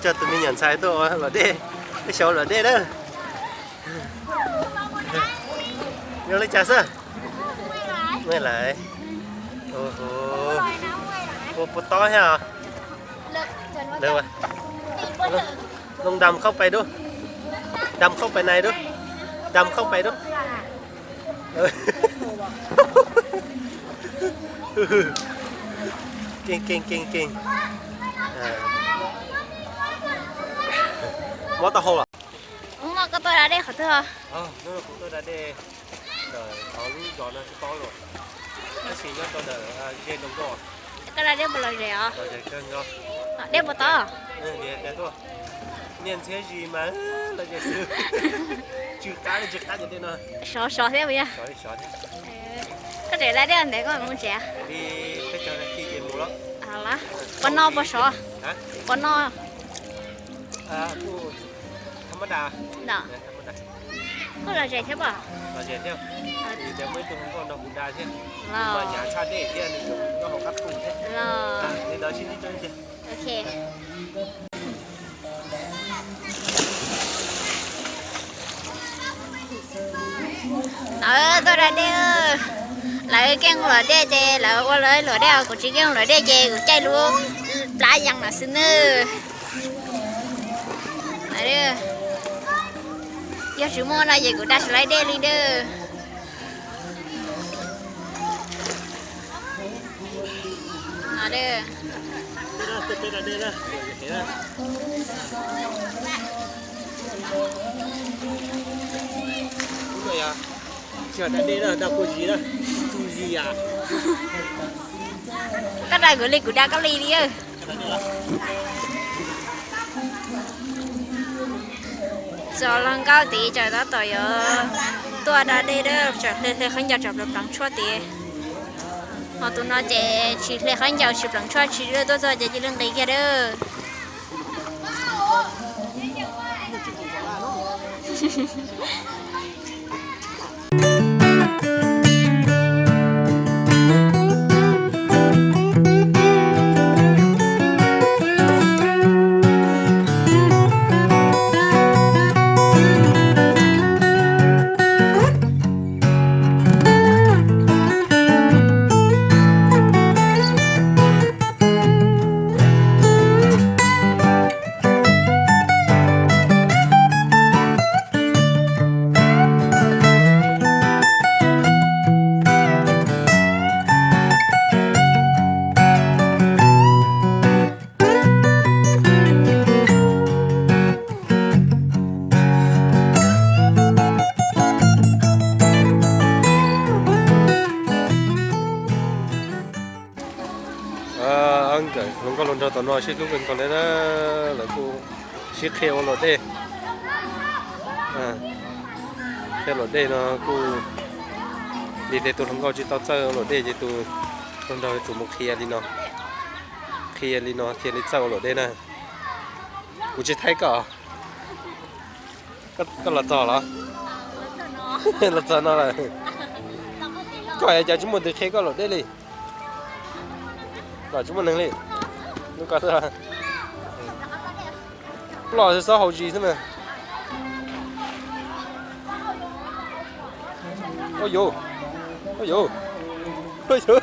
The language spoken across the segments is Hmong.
Coj tus me nyuam ntxhais tuaj ua luam dej, peb xyov luam dej na. Zoo li cas xwb? Muaj lawm. Ua puas tob thiab os. Lông đầm không phải đúng. Đầm không phải này đúng. Đầm không phải đúng. Kinh, kinh, kinh, kinh. Mob taub hau lawm. Hnub no koj tuaj da dej qhov twg? Hnub no kuv tuaj da dej ntawm hauv lub zos no tsis paub los, tab sis nyob rau ntawm ze zoo nkauj. Koj da dej puas lom zem os? Lom zem kawg nkaus. Dej puas tob? Niaj ntxhiab zis mas lom zem xwb. Tsw qab li tsw qab cov dej no. Sov sov thiab puas yog? Sov li sov thiab. Koj tseem da dej ntev koj mus tsev? Li peb caug nas this ces mus lawm. Puas noj puas sov? Puas noj? Kuj tham ma da. Kuj lom zem thiab pob? Lom zem thiab. Vim tias muaj ib tug hluas nkauj nrog kuv da thiab. Nws mas nyav tshaj dej thiab nws tseem nyob hauv qab tu thiab. Li ntawd sib ntsib rau ib ntsis. Lawv tuaj da dej, lawv keej ua luam dej ces lawv ua lawv luam dej, kuv tsis keej ua luam dej ces kuv caij lub plab yees lawm xwb nawb. Yog tsis muaj no ces kuv da tsis laib dej li dawb. Koj da kuv li kuv da koj li li. Txog hluas nkauj tid tseem tab tom yuav tuaj da dej, tseem hle hle khaub ncaws tseem pleev pleev tshuaj tid. Ho tus no ces tsis hle khaub ncaws tsis pleev tshuaj tsis tuaj txog ces cia li nqis kiag dawb. Hluas nkauj hluas nraug tom no sib hlub kawg nkaus li na, lawv kuj sib qhia ua luam dej. Qhia luam dej no kuj li tej tus hluas nkauj tsis tau txawj ua luam dej ces tus hluas nraug yuav tsum mus qhia li no, qhia li no thiaj li txawj ua luam dej na. Kuv tsis thaij koj. Koj los txog los? Los txog no lawm. Koj hais cas tsis muaj tus qhia koj luam dej li? Los tsis muaj neeg li. Lub ko xwb. Los xob haus zis xwb mas. Ua yuv, ua yuv, ua yuv.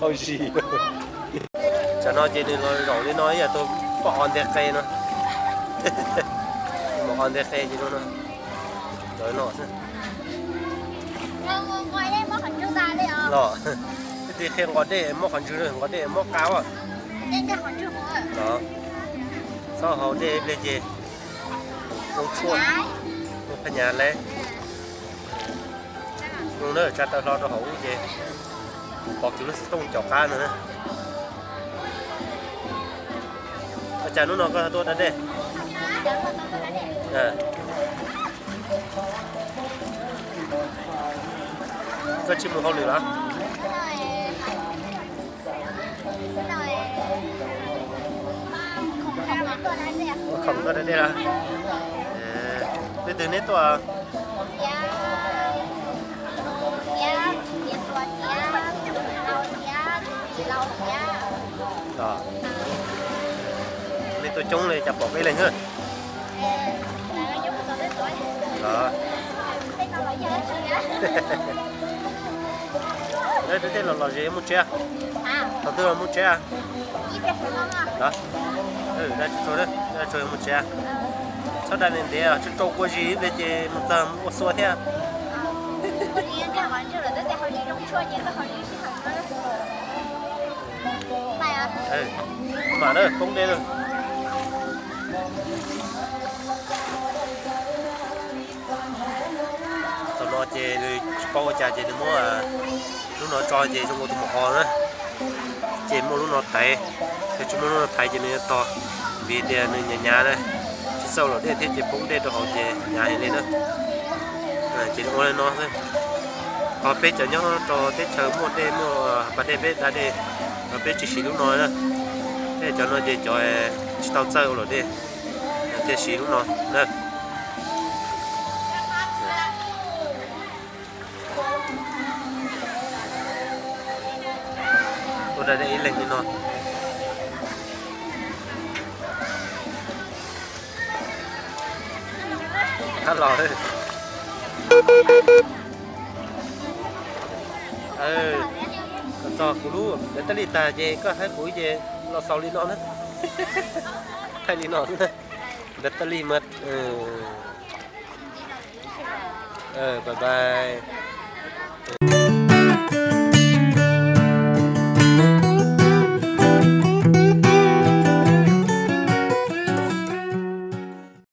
Haus zis. Tsam no ces nws los zaum li no ib yam tus poj o nteg qe no. Poj o nteg qe ces no no. Lawv no xwb. Los, twb qhia nqos dej muab qhov ntswg, nqos dej muab qab os. Los, txhob haus dej ib pliag ces zoo tshuaj, zoo phaj nyas lawm. Zoo na, tsa taw hlo rau hauv ub ces kuv pom kiag lub xov tooj caum qab no na. Ua cas hnub no koj tuaj da dej? Koj tsis mus hauj lwm los? Khoom tuaj da dej los? Leej twg neb tuaj? Nej tuaj coob li cas pom peb leeg na. Tej los los zes muaj tsev. Thaum twg los muaj tsev. Dab tsi tsuag, dab tsi tsuag muaj tsev. Txhob dai ntev ntev, tsis tau kua zis li ces mus txog mus ua xua thiab. Mam na, poob dej lawm. Thaum no ces nws tsis paub ua cas ces nws muab lub no tso ces zoo ua tus mus hos na. Ces muaj lub no thaiv, yog tsis muaj lub no thaiv ces nws yuav tog, vim tias nws hnyav hnyav na, tsis txawj ua luam dej thiab ces poob dej rau hauv ces hnyav heev li na. Ces ua li no xwb. Ho peb cov nyob rau teb chaws muaj dej muaj pas dej peb da dej, ho peb tsis siv lub no na. Tej cov no ces cov tsis tau txawj ua luam dej thiaj siv lub no na. Ua da dej ib leeg li no. Hab los, koj txog kuv lub ntav taj li tag ces koj hab kuv ces los xaus li no na. Thaij li no xwb na. Ntav taj li mas, bye bye.